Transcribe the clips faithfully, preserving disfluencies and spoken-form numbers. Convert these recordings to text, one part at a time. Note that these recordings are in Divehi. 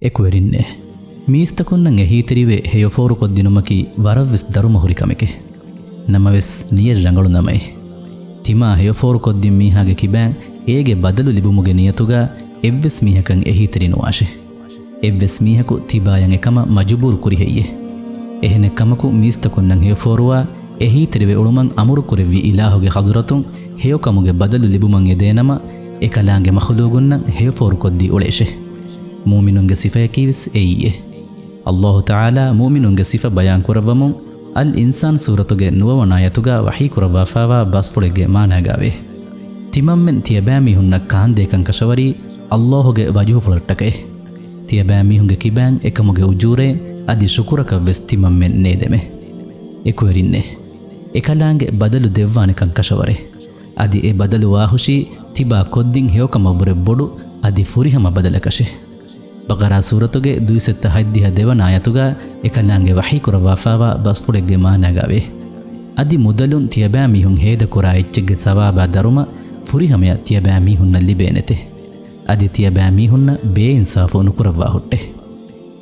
އެކުވެރިންނޭ! މީސްތަކުންނަށް އެހީތެރިވެ ހެޔޮފޯރުކޮށްދިނުމަކީ ވަރަށްވެސް ދަރުމަހުރި ކަމެކޭ. ނަމަވެސް ނިޔަތް ރަނގަޅު ނަމައޭ. ތިމާ ހެޔޮފޯރުކޮށްދިން މީހާގެ ކިބައިން އޭގެ ބަދަލު ލިބުމުގެ ނިޔަތުގަ އެއްވެސް މީހަކަށް އެހީތެރި ނުވާށޭ. އެއްވެސް މީހަކު ތިބާޔަށް އެކަމަށް މަޖުބޫރު ކުރި ހެއްޔޭ؟ އެހެނެއްކަމަކު މީސްތަކުންނަށް ހެޔޮފޯރުވާ އެހީތެރިވެ އުޅުމަށް އަމުރުކުރެއްވި އިލާހުގެ ޙަޟްރަތުން ހެޔޮކަމުގެ ބަދަލު ލިބުމަށް އެދޭނަމަ، އެކަލާނގެ މަޚުލޫގުންނަށް ހެޔޮފޯރުކޮށްދީ އުޅޭށޭ. މުއުމިނުންގެ ސިފަޔަކީވެސް އެއީއޭ. އައްލާހު ތަޢާލާ މުއުމިނުންގެ ސިފަ ބަޔާންކުރައްވަމުން، އަލް އިންސާން ސޫރަތުގެ ނުވަވަނަ އާޔަތުގަ ވަޙީކުރައްވާފާވާ ބަސްފުޅެއްގެ މާނާގައިވޭ. ތިމަންމެން ތިޔަބައިމީހުންނަށް ކާންދޭކަން ކަށަވަރީ އައްލާހުގެ ވަޖުހުފުޅަށްޓަކައޭ. ތިޔަބައިމީހުންގެ ކިބައިން އެކަމުގެ އުޖޫރައެއް އަދި ޝުކުރަކަށްވެސް ތިމަންމެން ނޭދެމޭ. އެކުވެރިންނޭ! އެކަލާނގެ ބަދަލު ދެއްވާނެކަން ކަށަވަރޭ. އަދި އެ ބަދަލު ވާހުށީ ތިބާ ކޮށްދިން ހެޔޮކަމަށްވުރެ ބޮޑު އަދި ފުރިހަމަ ބަދަލަކަށޭ. ބަޤަރާ ސޫރަތުގެ ދުއިސައްތަ ހަތްދިހަ ދެވަނަ އާޔަތުގަ އެކަލާނގެ ވަޙީކުރައްވާފާވާ ބަސްފުޅެއްގެ މާނާގައިވޭ. އަދި މުދަލުން ތިޔަބައިމީހުން ހޭދަކުރާ އެއްޗެއްގެ ސަވާބާ ދަރުމަ ފުރިހަމަޔަށް ތިޔަބައިމީހުންނަށް ލިބޭނެތެ. އަދި ތިޔަބައިމީހުންނަށް ބޭއިންސާފު ނުކުރައްވާ ހުއްޓެ.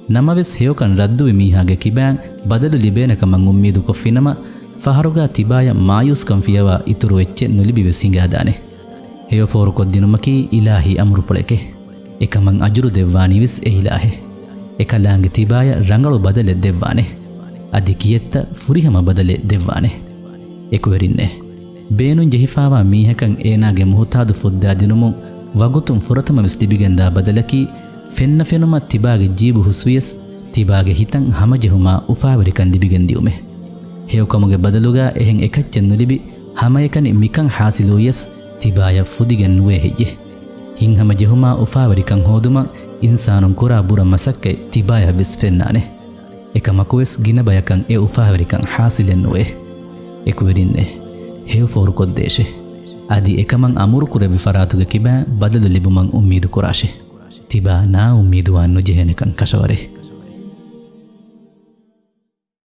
ނަމަވެސް ހެޔޮކަން ރައްދުވި މީހާގެ ކިބައިން ބަދަލު ލިބޭނެކަމަށް އުއްމީދުކޮށްފިނަމަ، ފަހަރުގަ ތިބާޔަށް މާޔޫސްކަން ފިޔަވާ އިތުރު އެއްޗެއް ނުލިބިވެސް ހިނގާދާނެ. ހެޔޮފޯރުކޮށްދިނުމަކީ އިލާހީ އަމުރުފުޅެކޭ. އެކަމަށް އަޖުރު ދެއްވާނީވެސް އެ އިލާހޭ. އެކަލާނގެ ތިބާޔަށް ރަނގަޅު ބަދަލެއް ދެއްވާނެ. އަދި ކިއެއްތަ ފުރިހަމަ ބަދަލެއް ދެއްވާނެ. އެކުވެރިންނޭ! ބޭނުން ޖެހިފާވާ މީހަކަށް އޭނާގެ މުހުތާދު ފުއްދާދިނުމުން ވަގުތުން ފުރަތަމަވެސް ލިބިގެންދާ ބަދަލަކީ، ފެންނަ ފެނުމަށް ތިބާގެ ޖީބު ހުސްވިޔަސް، ތިބާގެ ހިތަށް ހަމަޖެހުމާ އުފާވެރިކަން ލިބިގެން ދިއުމޭ. ހެޔޮކަމުގެ ބަދަލުގަ އެހެން އެކައްޗެއް ނުލިބި، ހަމައެކަނި މިކަން ޙާޞިލުވިޔަސް، ތިބާޔަށް ފުދިގެން ނުވޭ ހެއްޔޭ؟ ހިތްހަމަޖެހުމާ އުފާވެރިކަން ހޯދުމަށް އިންސާނުން ކުރާ ބުރަ މަސައްކަތް ތިބާޔަށްވެސް ފެންނާނެ. އެކަމަކުވެސް ގިނަ ބަޔަކަށް އެ އުފާވެރިކަން ޙާޞިލެއް ނުވޭ. އެކުވެރިންނޭ! ހެޔޮފޯރުކޮށްދޭށޭ. އަދި އެކަމަށް އަމުރުކުރެއްވި ފަރާތުގެ ކިބައިން ބަދަލު ލިބުމަށް އުއްމީދު ކުރާށޭ. ތިބާ ނާއުއްމީދުވާން ނުޖެހޭނެކަން ކަށަވަރޭ.